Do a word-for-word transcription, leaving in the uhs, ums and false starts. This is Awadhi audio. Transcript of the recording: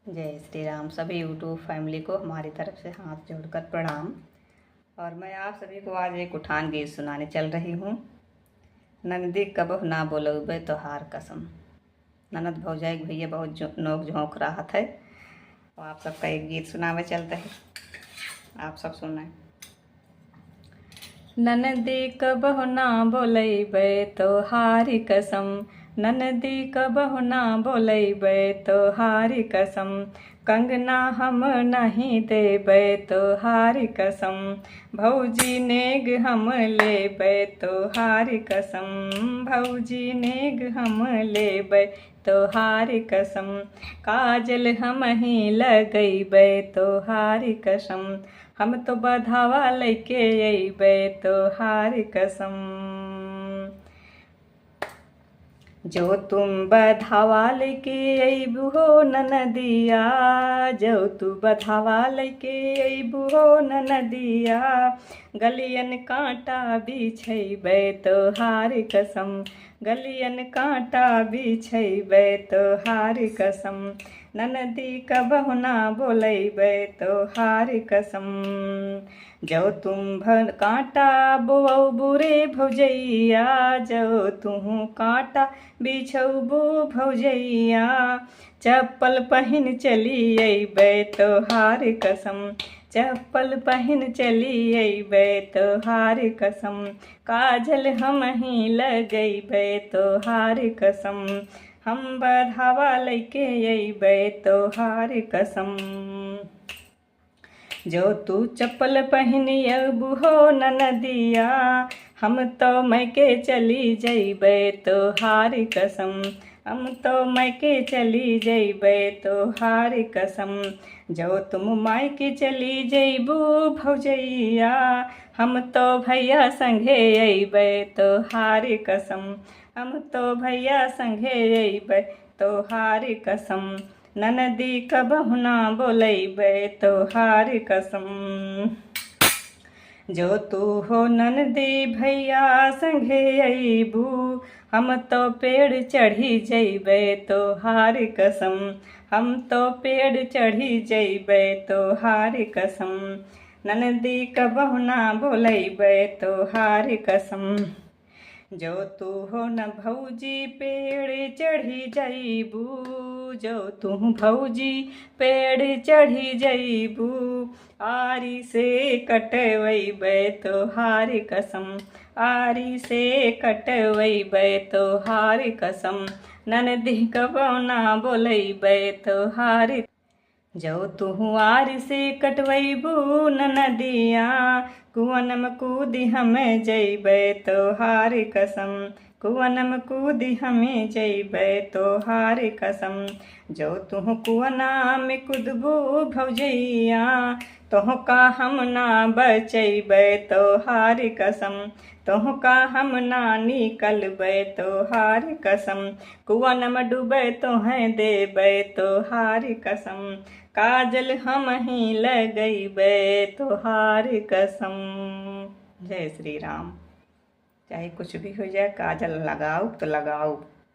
जय श्री राम। सभी YouTube family को हमारी तरफ से हाथ जोड़कर प्रणाम। और मैं आप सभी को आज एक उठान गीत सुनाने चल रही हूँ। ननदी कबहु ना बोलउबे तोहार कसम। ननद भौजाई के भैया बहुत जो-, नोक झोंक रहत है। तो आप सबका एक गीत सुनावे चलते हैं, आप सब सुने। ननदी कबहु ना बोलइबे तोहारी कसम, ननदी कबहु ना बोलइबे तोहारी कसम, कंगना हम नहीं देबे तोहारी कसम, भौजी नेग हम लेबे तोहारी कसम, भौजी नेग हम लेबे तोहारी कसम, काजल हम ही लगइबे तोहारी कसम, हम तो बधावा लइके अइबे तोहारी कसम। जो तुम बधावा लइके अइबू हो ननदिया, जो तू बधावा लइके अइबू हो ननदिया, गलियन कांटा बिछइबे तोहारी कसम, गलियन कांटा बिछइबे तोहारी कसम, ननदी कबहु ना बोलइबे तोहारी कसम। जो तुम भ-, कांटा बोअबू रे भौजइया, जो तुहूँ कांटा बिछउबू भौजइया, चप्पल पहिन चली अइबे तोहार कसम, चप्पल पहिन चली अइबे तोहार कसम, काजल हम ही लगइबे तोहार कसम, हम बधावा लइके अइबे तोहार कसम। जो तू चप्पल पहिन अइबू हो ननदिया, हम तो मइके चली जइबे तोहार कसम, हम तो मइके चली जइबे तोहार कसम। जो तुम मायके चली जइबू भौजइया, हम तो भैया संगे अइबे तोहार कसम, हम तो भैया संगे अइबे तोहार कसम, ननदी कबहु ना बोलइबे तोहार कसम। जो तू हो ननदी भैया संगे अइबू, हम तो पेड़ चढ़ी जइबे तोहार कसम, हम तो पेड़ चढ़ी जइबे तोहार कसम, ननदी कबहु ना बोलइबे तोहार कसम। जो तू हो न भौजी पेड़ चढ़ी जइबू, जो तू भौजी पेड़ चढ़ी जइबू, आरी से कटवइबे तोहार कसम, आरी से कटवइबे तोहार कसम, ननदी कबहु ना बोलइबे तोहार। जो तुहूँ आरी से कटवइबू ननदिया, कुअन में कूदी हम जइबे तोहार कसम, कुअन में कूदी हम जइबे तोहार कसम। जो तुहूँ कुअना में कूदबू भौजइया, तोहका हम ना बचइबे तोहार कसम, तोहका हम ना निकलबे तोहार कसम, कुअन में डूबे तोहें देबे तोहार कसम, काजल हम ही लगइबे तोहार कसम। जय श्री राम। चाहे कुछ भी हो जाए, काजल लगाउब तो लगाउब।